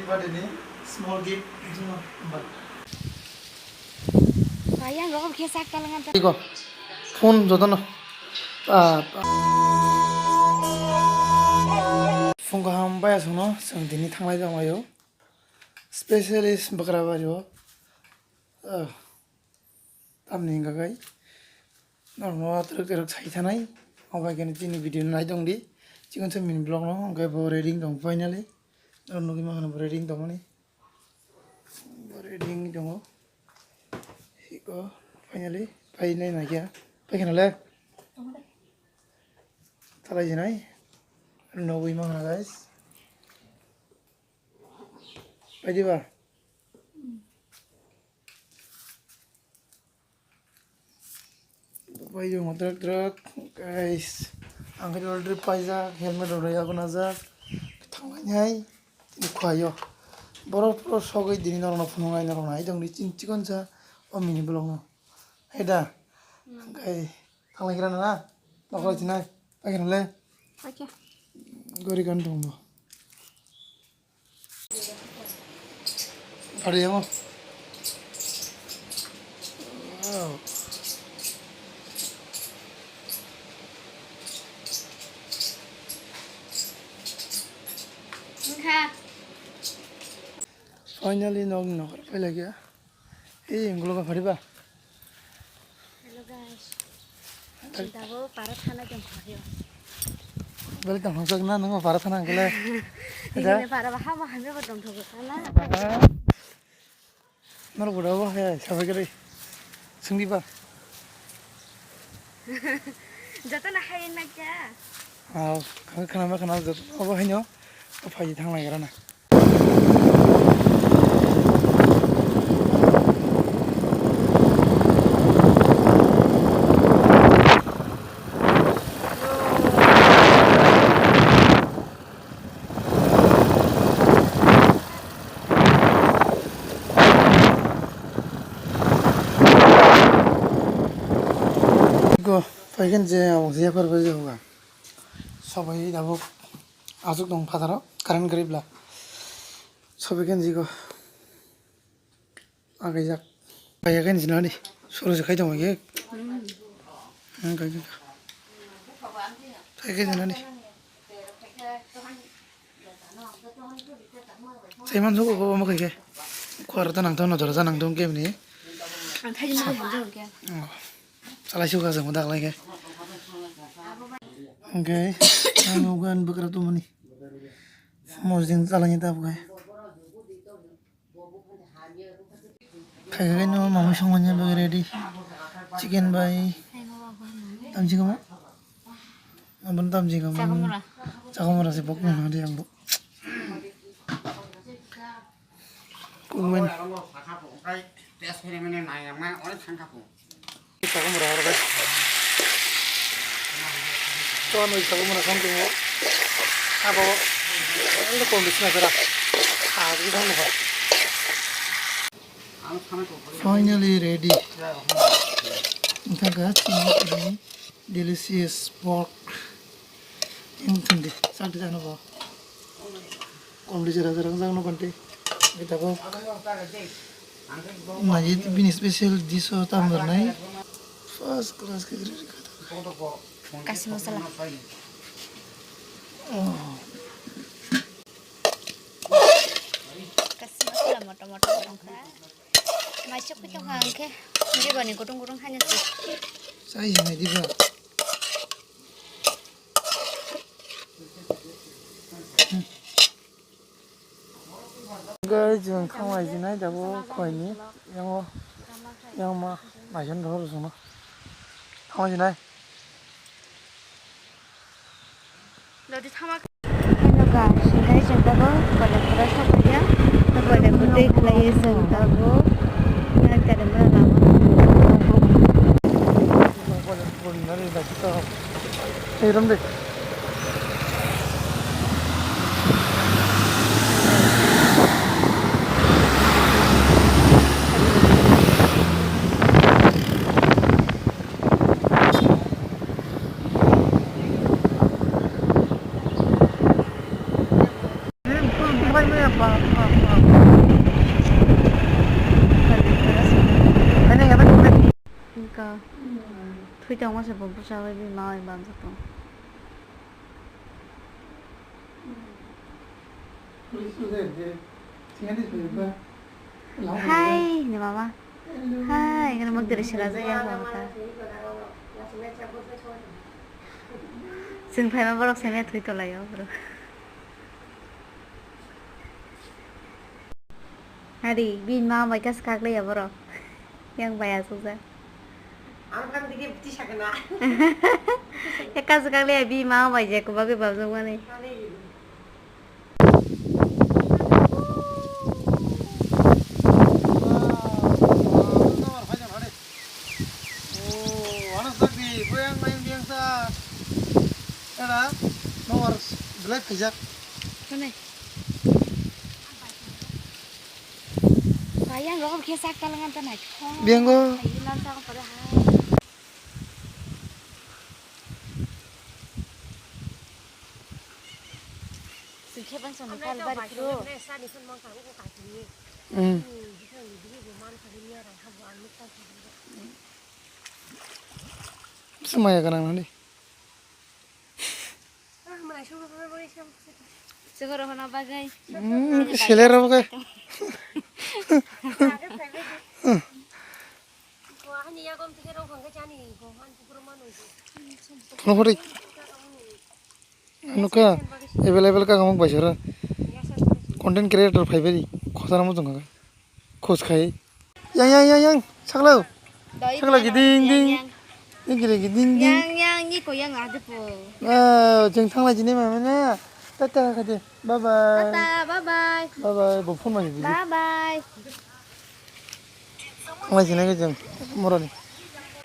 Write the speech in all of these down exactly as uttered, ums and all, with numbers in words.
Birthday ni small gift. Bayang rokok khe sak talangan ta. Iko phone jotono. Ah, phone kaham bai aswkno chwng tini thanglai tonglaio. Specialist Bagrabari o. Ah, tamni hwnka khe norokno twrwk twrwk sai thanai. Obo hai khe chini video no nai tong di. Chikon se mini vlog no hwnkhai bo ready wng tong finally. Norok nugwi mankha bo ready wng tongmani. Bo ready wngwi tongo. Iko finally painai naikha. Paikha nale? Talai jinai. Nugwi mankha guys. Pai diba? Pai jong trak trak, guys. Ang khe already paijak, helmet rok rwya gunajak. Thanglai nai, tini khuaio. Borok phuru sogwi dini norokno phunuknai norokno. Hai tongdi chin chikon sa o mini vlog no. Hai da? Hwnkhe thanglai khe rana na? Nokholai chinai. Pai khe nale? Pai khe. Gori gan tongbo. Ada yang. Wow. Wngkha. Finally, nog nokar pailagya. Ei, enggulo ka phariba? Hello guys. Chwng tabuk para thana tong kha yo. Bel tong hokjak na nang para thana angkele. Ini para ba hama hame ba tong thogo sana. Nor buda ba he sabai kare. Sungdi ba. Joto na hai na kya? Ah, khana khana joto ba hai no. Phai thang lai gara na. Go, paikan je, abang siya par baje hoga. Sabai dabuk. Aswk tong phataro, current kwrwi bla. Sobe khe jigo. Agaijak. Kaya khe jinani. Suru se khai tong ye. Hmm, kai khe. Kai khe jinani. Saiman suko ko mo kai khe. Khwar ta nang tong no dora nang tong khe ni. Ang thai ma hon jong khe. Oh. Salai suka jang dak lai khe. Okay. Ang ugan bukra tu mani. Mosjing chalani ta bukai. Khai khai no mama songmani bagwi ready. Chicken bai. Tamjikma. Abon tamjikma. Chakamura. Chakamura se bok nang di ang bo. Kumen. Sakamura horo bai. Ton bai sakamura song tongo. Abo elde kondisna kara. Agi thang ba. Finally ready. Wngkha kha chini delicious pork. Yang thandi, sakti jano bo. Komdi jera jera jang no konti. Kita bo. Naji bini special dish o tam garnai. First class ke gri kata. Kasi masala. Oh. Kasi masala moto moto tongkha. Maisuk khe tongkha hwnkhe. Jibani kutung kutung haino se. Sai hinai diba. Guys, jwng khamai jinai dabo khoini yango, yang ma maison rohor jwngno khamai jinai. Hello guys, sini jeng tago, pada pada sok ya, pada pada khlai jeng tago, nak kada mana lama. Hey, Ramde. Wngkha. Thwi tongma se bo bwsa bai bini ma bai bamjak tong. Hai, ni mama. Hai, ngana mak dere sila jaya ko ta. Sing phai ma borok sene thwi tolai o bro. Hari, bin ma bai kas kak le ya borok. Yang bai asuk ja. Ang kan digi tisa kena. Ya kas kak le ya bin ma bai je ko ba ke ba jong mani. Hari. Oh, ano sakni, boyang mayang biyang sa. Era, no war, belai phaijak. Kone? Bayang rok khe sak talangan ta nai. Biyang go. Ayo, lan ta ko pare ha. Singkhe bang song kal bari pro. Hmm. Semaya ganang nani. Sengkoro hona bagai. Hmm, selera bagai. Kono hori. Nukha, available ka kamuk bai sora. Content creator phai bari, khosana mo tongkha. Khos khai. Yang, yang, yang, yang, saklo. Saklo giding, ding. Yang, yang. Yang giding, ding, ding. Yang, yang, ni ko yang ada po. Ah, jeng thang lai jini mama na. Tata kade. Bye bye. Tata, bye bye. Bye bye. Bo phone mai. Bye bye. Ang lai sinai khe chwng moroni.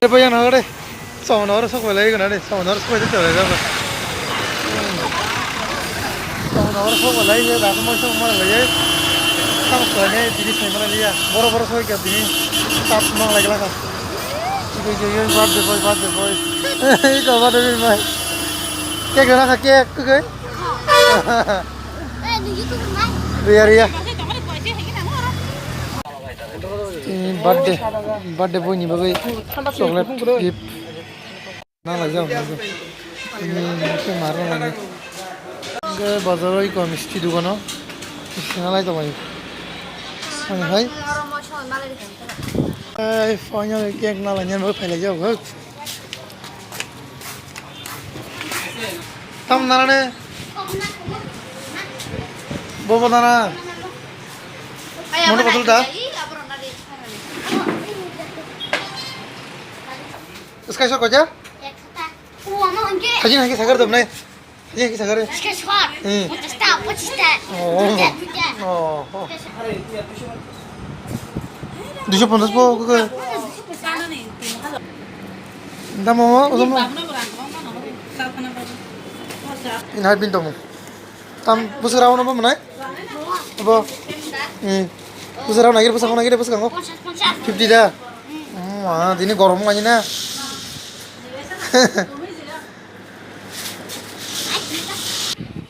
Ebo yang nang de. Chwng nang sok lai gana de. Chwng nang sok lai de chwng lai gana. Chwng nang sok lai de da mo sok mor lai. Sam sok ne dini sai mara liya. Boro boro sok ke dini. Tap mang lai gala ka. Yo yo yo, birthday boy, birthday boy. Iko birthday boy. Cake na ka cake, cake. Riya, riya. Tini birthday, birthday boy ni bagwi chocolate gift. Na lai jao, na jao. Tini ke mar na lai. Ke bazar oi ko misti dukano. Misti na lai to bai. Ani hai. Ai, final cake na lai nyan bo phailai jao. Tam nana ne? Bobo nana? Mono botol da? Sky shot koja? Hajin hagi sagar dobnai. Hajin hagi sagar. Sky shot. Hmm. Ponchas ta, ponchas ta. Oh. Duita, duita. Oh, oh. Duiso ponchas po, kok. Damo, damo. Ini hai bin damo. Tam bwswk rao no bo mwnai? Abo. Hmm. Bwswk rao nagir bwswk nagir bwswk kango. Fifty da. Hmm, ah, dini gorom wngkha na.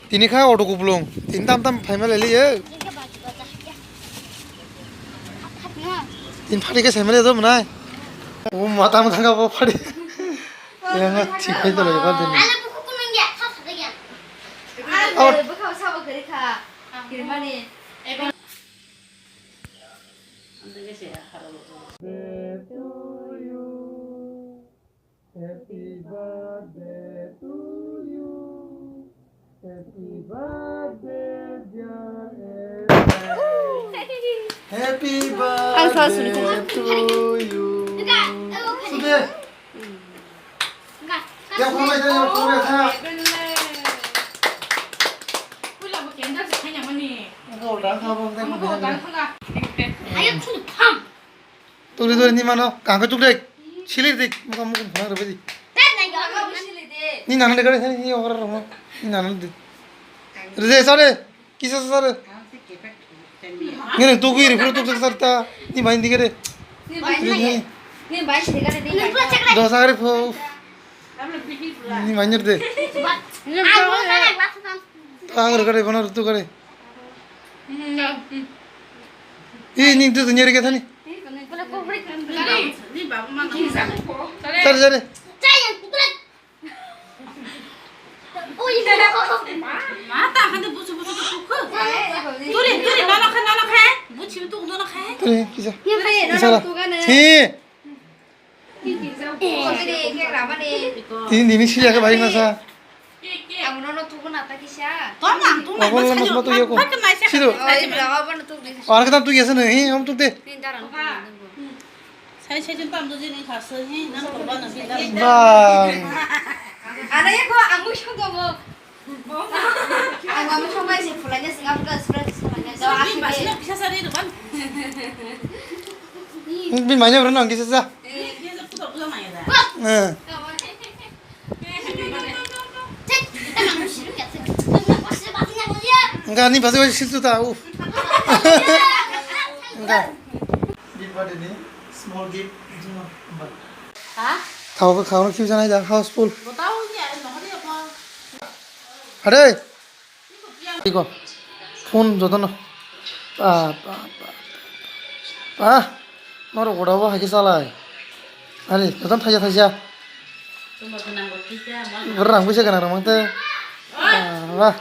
Tini kha auto kuplung. Tini tam tam phaima leli ye. Tin phari khe saimali do mwnai. O mata mata ka bo phari. Yang thik khai tolo ba dini. Out. Happy birthday to you. Happy birthday, dear Eva. Happy birthday to you. Sudah. Ya, kau mai dah, kau mai dah. Ayo, kau pam. Tuli tuli ni mano, kangka tuk dek. Silir dek, muka muka phang rebe di. Ni nana dek ni orang orang. Ni nana dek. Reze sare, kisa sare. Ni nang tuk iri pura tuk sare ta. Ni main dikere. Dos agari pho. Ni main de. Tang rega de kono tu kare. Ih, ning tu nyeri ke thani. Sare, sare. Mata hande busu busu tu kuk. Turi, turi, nolo khe, nolo khe. Busi tu nolo khe. Turi, kisa. Kisa la. Hi. Tini dini sila ke bhai masa. Toma, toma. Obo masa tu ya ko. Sido. Orang kata tu ya sana, hi, om tu de. Sai, sai, jin tam do jin, ni khas, hi, nang korban na, hi, nang. Bang. Ana ya ko, ang mo shong ko mo. Ang mo shong mai se phulai ne, singa phulai, phulai, phulai ne. Sa, hi, basi na, bisa sari, ruban. Bin manya bro nang kisa sa. Eh, dia sa puto puto maya da. Eh. Enggak, ni basi basi situ ta. Uh. Enggak. Big birthday ni small gift. Ha? Khao khao khiu janai da houseful. Botao ni are no hari apa? Hare. Iko. Phone jotono. Pa pa pa. Pa. Maro goda bo hagi salai. Ani joton thaja thaja. Tuma kenang roti kya? Berang bisa kenang ramang te. Ah, wah.